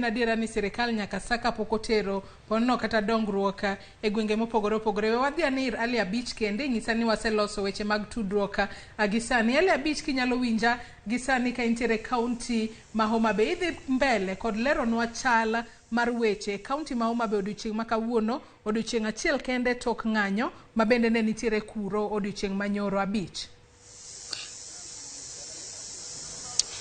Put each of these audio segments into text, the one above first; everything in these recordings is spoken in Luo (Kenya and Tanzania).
En adiera ni sirikal nyaka sa kapok otero ponno kata dongruok e gwenge mopogore opogore. We wadhi ane ir Ali Abich kende, inyisa ni waseloso weche mag tudruok gi sani. Ali Abich, kinyalo winja gi sani ka intiere e kaunti ma Homa Bay, idhi mbele kod leronwa chal mar weche e kaunti ma Homa Bay odiochieng' ma kawuono, odiochieng' achiel kende tok ng'anyo ma bende ne nitiere kuro odiochieng' ma nyoro. Abich.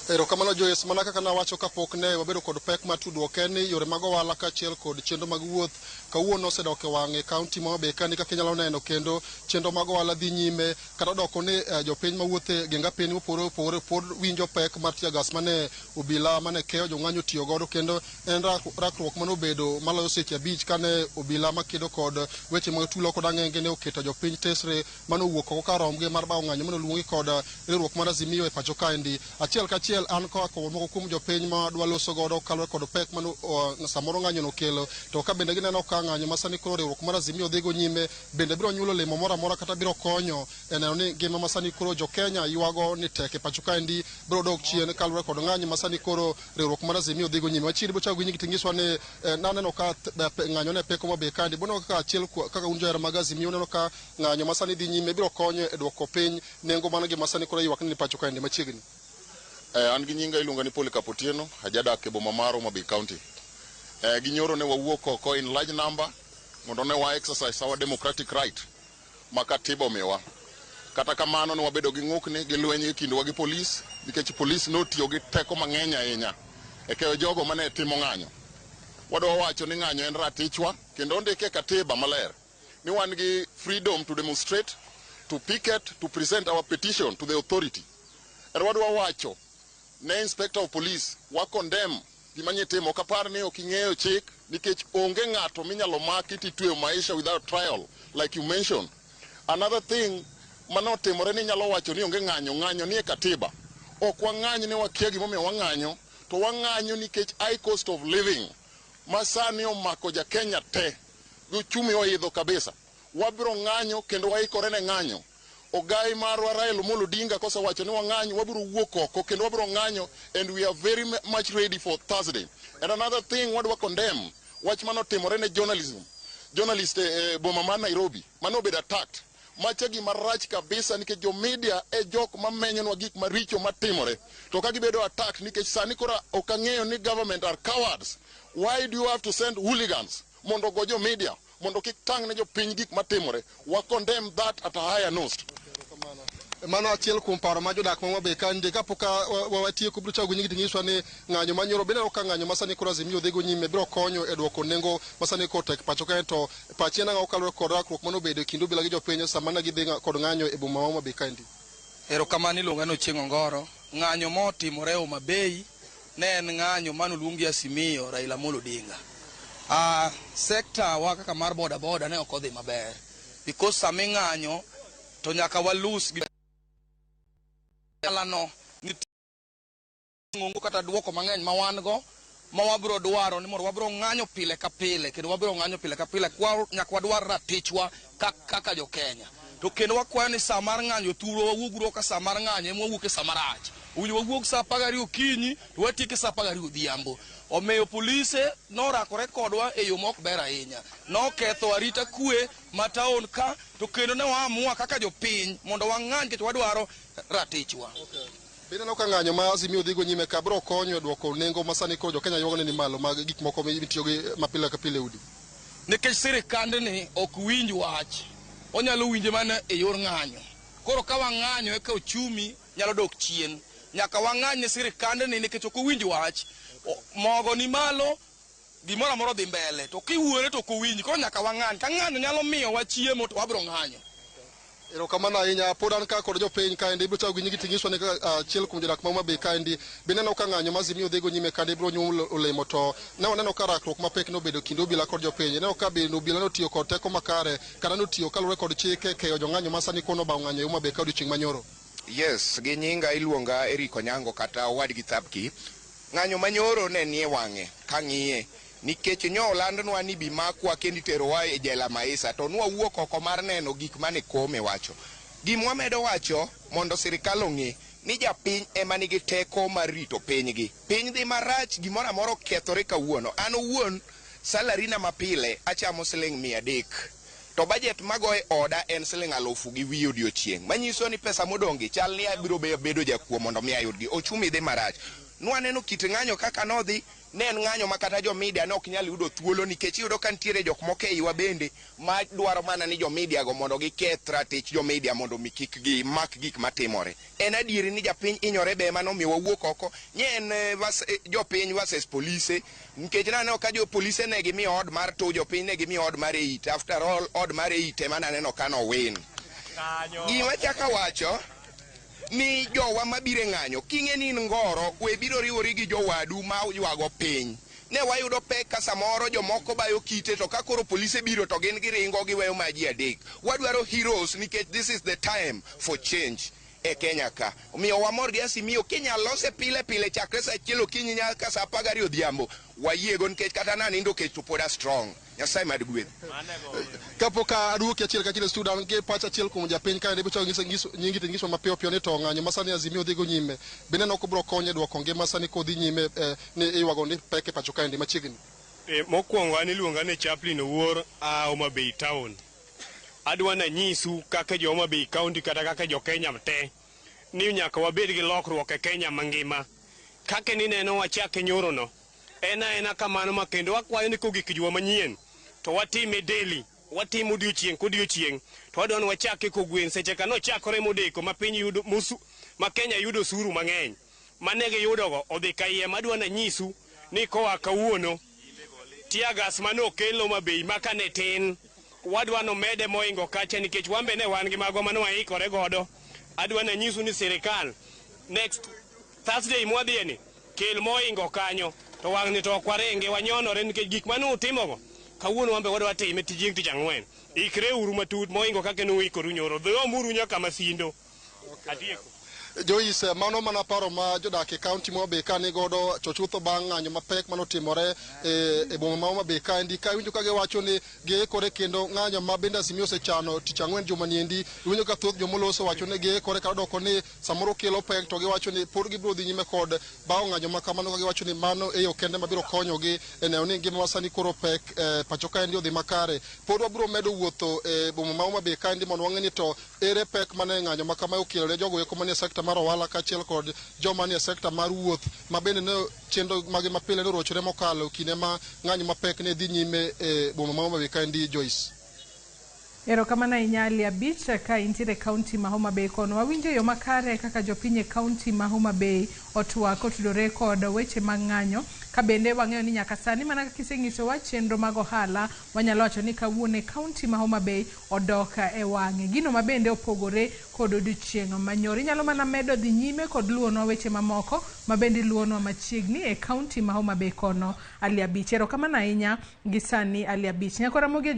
Erokamano Joyce, mana kaka nawacho kapok ne wabedo kod pek mar tudruok en ni yore mag ohala kaachiel kod chenro mag wuoth kawuono osedok e wang'e kaunti ma Homa Bay kani kaka inyalo neno kendo chenro mag ohala dhi nyime kata odoko ni jopiny mawuotho e geng apiny mopogore opogore pod winjo pek mar tear gas mane obila mane keyo jong'anyo otiyo godo kendo en rakruok mane obedo maloyo seche 5 kane obila makedo kod weche mag tulo kod ang'enge ne oketo jopiny tesre mane owuok oko kar romgi mar bawo ng'anyo mane oluongi kod riwruok mar Azimio e pacho kaendi. Achiel kachiel an koa kuom moko kuom jopiny ma dwa loso godo kaluwore kod pek mane samoro ng'anyo no okelo, to ka bende gineno ka ng'anyo ma sani koro riwruok mar Azimio dhigo nyime bende biro nyuolo olemo moro amora kata biro konyo e neno ni ngima ma sani koro jo Kenya ywago ni tek e pacho kaendi biro dok chien kaluwore kod ng'anyo ma sani koro riwruok mar Azimio dhigo nyime. Machiegni biro chako gi nyingi tingiswa ni naneno ka ng'anyo ne pek Homa Bay kaendi, boneno kaka achiel kaka un johera mag Azimio uneno ka ng'anyo ma sani dhi nyime biro konyo e duoko piny nengo mar ngima sani koro ywak ni pacho kaendi machiegni. An gi nyinga iluonga ni Polycarp Otieno, ajadak e boma mar Homa Bay County. Gi nyoro ne wawuok oko in large number mondo ne wa exercise our democratic right ma katiba omiyowa. Kata kamano ne wabedo gi ng'ukni gi lweny e kindwa gi polis nikech polis notiyo gi teko mang'eny ahinya e keyo jogo mane timo ng'anyo. Wadwa wacho ni ng'anyo en ratichwa kendo ondike e katiba maler ni wan gi freedom to demonstrate, to picket, to present our petition to the authority. And wadwa wacho ne inspector of police wa condemn gima nyitimo. Ok apar ni ok ing'eyo chik nikech onge ng'ato minyalo maki titweyo maisha without trial like you mentioned. Another thing manotimore ni inyalo wacho ni onge ng'anyo, ng'anyo nie katiba. Ok wang'any ni wakia gimomiyo wang'anyo, to wang'anyo nikech high cost of living ma sani omako ja Kenya te. Uchumi oidho kabisa. Wabiro ng'anyo kendo waikore ne ng'anyo. Ogai marwa Raila Amolo Odinga kosewacho ni wang'any, wabiro wuok oko kendo wabiro ng'anyo and we are very much ready for Thursday. And another thing wadwa condemn wach manotimore ne journalism. Journalist e boma mar Nairobi mane obedo attacked. Macha gima rach kabisa nikech jo media e jok mamenyonwa gik maricho matimore. To ka gibedo attacked nikech sani koro ok ang'eyo ni government are cowards. Why do you have to send hooligans mondo ogo jo media mondo kik tang' ne jopiny gik matimore? Wa condemn that at a higher note. Mano achiel kuom paro ma jodak ma Homa Bay ka kapok watieko biro chako gi nyingi ting'iswa ni ng'anyo ma nyoro bende ka ng'anyo ma sani koro Azimio dhigo nyime biro konyo e duoko nengo ma sani koro tek pacho kae, to pachi en ang'o kaluwore kod rakruok mane obedo e kind obila gi jopiny sama ne gidhi kod ng'anyo e boma ma Homa Bay kaendi. Erokamano, iluonga ni Ochieng' Ongoro. Ng'anyo motimore Homa Bay ne en ng'anyo mane oluong gi Azimio Raila Amolo Odinga. Sector wa kaka mar boda boda ne ok odhi maber because sama ing'anyo to nyaka walus gi no nitie ng'ongo kata duoko mang'eny ma wan go ma wabiro dwaro ni mondo wabiro ng'anyo pile ka pile kendo wabiro ng'anyo pile ka pile kwa nyaka wadwar ratichwa kaka jo Kenya. To kendo wakwayo ni saa mar ng'anyo thurwa wawuog ka saa mar ng'anyo ema wawuok e saa marach. Owinjo wawuog saa 12 okinyi to watiek e saa 12 odhiambo. Omiyo polise norakore kodwa e yo mok ber ahinya. Noketho arita kwe ma town ka to kendo ne waamua kaka jopiny mondo wang'any nikech wadwaro ratichwa. Be ineno ka ng'anyo ma Azimio dhigo nyime ka biro konyo e duoko nengo ma sani koro jo Kenya ywago ni malo mag gik moko mitiyo gi mapile ka pile e udi? Nikech sirikandni ok winj wach, onyalo winje mana e yor ng'anyo. Koro ka wang'anyo eka uchumi nyalo dok chien. Nyaka wang'any ne sirikandni nikech ok owinj wach. Mogo ni malo, gimoro amora odhi mbele. To kiwuore to ok owinji. Koro nyaka wang'any. Ka ng'anyo nyalo miyowa chiemo to wabiro ng'anyo. Erokamano ahinya. Pod an ka kod jopiny kaendi ibiro chako gi nyingi ting'iswa ni kaka achiel kuom jodak ma Homa Bay kaendi be ineno ka ng'anyo ma Azimio dhigo nyime kaendi biro nyuolo olemo, to ne waneno ka rakruok mapek nobedo kind obila kod jopiny. Ineno ka bende obila notiyo kod teko makare kata notiyo kaluwore kod chike keyo jong'anyo ma sani kono obawo ng'anyo e Homa Bay ka odiochieng' manyoro. Yes, gi nyinga iluonga Eric Onyango kata owadgi Thapki. Ng'anyo manyoro ne nie wang'e kang'iye nikech nyo olandnwa ni bi makwa kendo iterowa e jela Maisa, to nwawuok oko mar neno gik mane Kome wacho. Gima wamedo wacho mondo sirikal ong'e Ni japiny ema nigi teko mar rito pinygi. Piny dhi marach, gimoro amora okethore kawuono. An owuon salary na mapile achamo siling 300. To budget mago e oda en siling 1,500 odiochieng'. Manyiso ni pesa modong' gi chal ni abiro bedo jakuo mondo mi ayudgi. Ochumi dhi marach. Nwaneno kit ng'anyo kaka nodhi, ne en ng'anyo ma kata jo media ne ok nyal yudo thuolo nikech iyudo ka nitiere jok moko e iwa bende ma dwaro mana ni jo media go mondo giketh ratich jo media mondo mi kik gimak gik matimore. En adieri ni japiny hinyore be ema nomiyo wawuok oko. Nye en jopiny versus polise nikech naneno ka jo polise ne gimiyo od mar 2, jopiny ne gimiyo od mar 8. After all, od mar 8 ema naneno ka nowin. Gima chaka wacho ni jowa mabiro e ng'anyo, king'e ni in ngoro, we biro riwori gi jowadu ma ywago piny. Ne wayudo pek ka samoro jomoko bayo kite to ka koro polise biro to gin giringo giweyo ma ji 3. Wadwaro heroes nikech this is the time for change e Kenya ka. Omiyo wamor gi Azimio, kinyal lose pile pile chakre saa 1 okinyi nyaka saa 12 odhiambo. Wayiego nikech kata nanindo kech to pod a strong. Nyasaye mad gwedh. Kapok aduoki achiel kachiel e studio, an gi pach achiel kuom japiny kaendi ibiro chako nyingi to inyiso mapiyo piyo ni to ng'anyo ma sani Azimio dhigo nyime bende ne ok obiro konyo e duoko ngima sani kodhi nyime ni iywago ni pek e pacho kaendi machiegni. Mokwongo an iluonga ni Chaplin Owuor a Homa Bay town. Adwa nanyisu kaka jo Homa Bay County kata kaka jo Kenya te ni nyaka wabed gi lokruok e Kenya mangima. Kaka nineno wachake nyorono en aena kamano ma kendo wakwayo ni kogik juma manyien to watime daily, watimo odiochieng' kodiochieng' to wadwa ni wachake kogwen. Seche ka nochakore modeko ma piny yudo musu, ma Kenya yudo osuru mang'eny mane giyudogo odhi kayiem. Adwa nanyisu ni koa kawuono tear gas mane okel Homa Bay maka ne tin wadwa nomede moingo kacha nikech wan be ne wan gi magwa mane waikore godo. Adwa nanyisu ni sirikal next Thursday mwadhiye ni kel moingo kanyo to wang'ni to ok waringi wanyonore nikech gik mane utimogo kawuono wan be wadwa time chieng' tich ang'wen. Ikre uru matut moingo kaka nuikoru nyoro, dhiomuru nyaka Masindo. Atieko. Joyce, mano mana paro ma jodak e kaunti ma Homa Bay ka nigodo to chutho bang' ng'anyo mapek manotimore e boma ma Homa Bay kaendi. Ka iwinjo ka giwacho ni giikore kendo ng'anyo ma bende Azimio osechano tich ang'wen juma niendi, iwinjo ka thoth jomoloso wacho ni giikore kata doko ni samoro kelo pek to giwacho ni pod gibiro dhi nyime kod bawo ng'anyo ma kamano ka giwacho ni mano e yo kende mabiro konyogi e neno ni ngima ma sani koro pek pacho kaendi odhi makare. Pod wabiro medo wuotho e boma ma Homa Bay kaendi mondo wang'e ni to ere pek mane ng'anyo ma kama okelo ne jogo eko manie sekta mar ohala kaachiel kod joma nie sekta mar wuoth ma bende ne chenro mage mapile ne orochore mokalo kinde ma ng'anyo mapek ne dhi nyime e boma ma Homa Bay kaendi. Joyce. Erokamano ahinya Ali Abich ka intiere e kaunti ma Homa Bay kono. Wawinjo yo makare kaka jopiny e kaunti ma Homa Bay otwak kotudore kod weche mag ng'anyo. Ka bende wang'eyo ni nyaka sani mana kaka isenyisowa chenro mag ohala wanyalo wacho ni kawuono e kaunti ma Homa Bay odok e wang'e. Gino ma bende opogore kod odiochieng' manyoro. Inyalo mana medo dhi nyime kod luwonwa weche mamoko ma bende iluwonwa machiegni e kaunti ma Homa Bay kono Ali Abich. Erokamano ahinya gi sani Ali Abich. Nyakora Ramogi.